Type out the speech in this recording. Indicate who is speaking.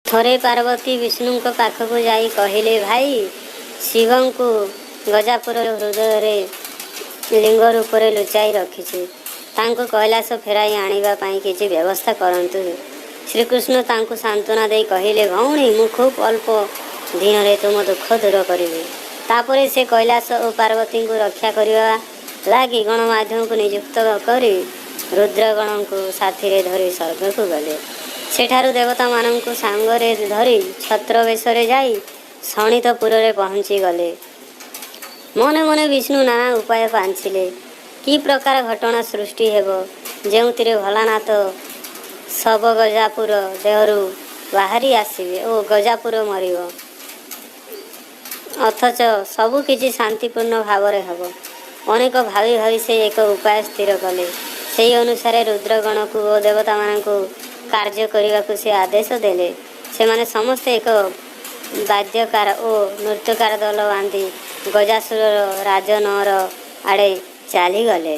Speaker 1: ଥରେ ପାର୍ବତୀ ବିଷ୍ଣୁଙ୍କ ପାଖକୁ ଯାଇ କହିଲେ, ଭାଇ! ଶିବଙ୍କୁ ଗଜାସୁର ହୃଦୟରେ ଲିଙ୍ଗ ରୂପରେ ଲୁଚାଇ ରଖିଛି। ତାଙ୍କୁ କୈଳାସ ଫେରାଇ ଆଣିବା ପାଇଁ କିଛି ବ୍ୟବସ୍ଥା କରନ୍ତୁ। ଶ୍ରୀକୃଷ୍ଣ ତାଙ୍କୁ ସାନ୍ତ୍ୱନା ଦେଇ କହିଲେ, ଭଉଣୀ! ମୁଁ ଖୁବ୍ ଅଳ୍ପ ଦିନରେ ତୁମ ଦୁଃଖ ଦୂର କରିବି। ତା'ପରେ ସେ କୈଳାସ ଓ ପାର୍ବତୀଙ୍କୁ ରକ୍ଷା କରିବା ଲାଗି ଗଣମାଧ୍ୟମକୁ ନିଯୁକ୍ତ କରି ରୁଦ୍ରଗଣଙ୍କୁ ସାଥିରେ ଧରି ସ୍ୱର୍ଗକୁ ଗଲେ। ସେଠାରୁ ଦେବତାମାନଙ୍କୁ ସାଙ୍ଗରେ ଧରି ଛଦ୍ମବେଶରେ ଯାଇ ଶୋଣିତପୁରରେ ପହଞ୍ଚିଗଲେ। ମନେ ମନେ ବିଷ୍ଣୁ ନାନା ଉପାୟ ପାଞ୍ଚିଲେ। କି ପ୍ରକାର ଘଟଣା ସୃଷ୍ଟି ହେବ, ଯେଉଁଥିରେ ଭୋଳାନାଥ ଶବ ଗଜାସୁର ଦେହରୁ ବାହାରି ଆସିବେ ଓ ଗଜାସୁର ମରିବ। ଅଥଚ ସବୁ କିଛି ଶାନ୍ତିପୂର୍ଣ୍ଣ ଭାବରେ ହେବ। ଅନେକ ଭାବି ଭାବି ସେ ଏକ ଉପାୟ ସ୍ଥିର କଲେ। ସେହି ଅନୁସାରେ ରୁଦ୍ରଗଣକୁ ଓ ଦେବତାମାନଙ୍କୁ କାର୍ଯ୍ୟ କରିବାକୁ ସେ ଆଦେଶ ଦେଲେ। ସେମାନେ ସମସ୍ତେ ଏକ ବାଦ୍ୟକାର ଓ ନୃତ୍ୟକାର ଦଳ ବାନ୍ଧି ଗଜାସୁରର ରାଜନଅର ଆଡ଼େ ଚାଲିଗଲେ।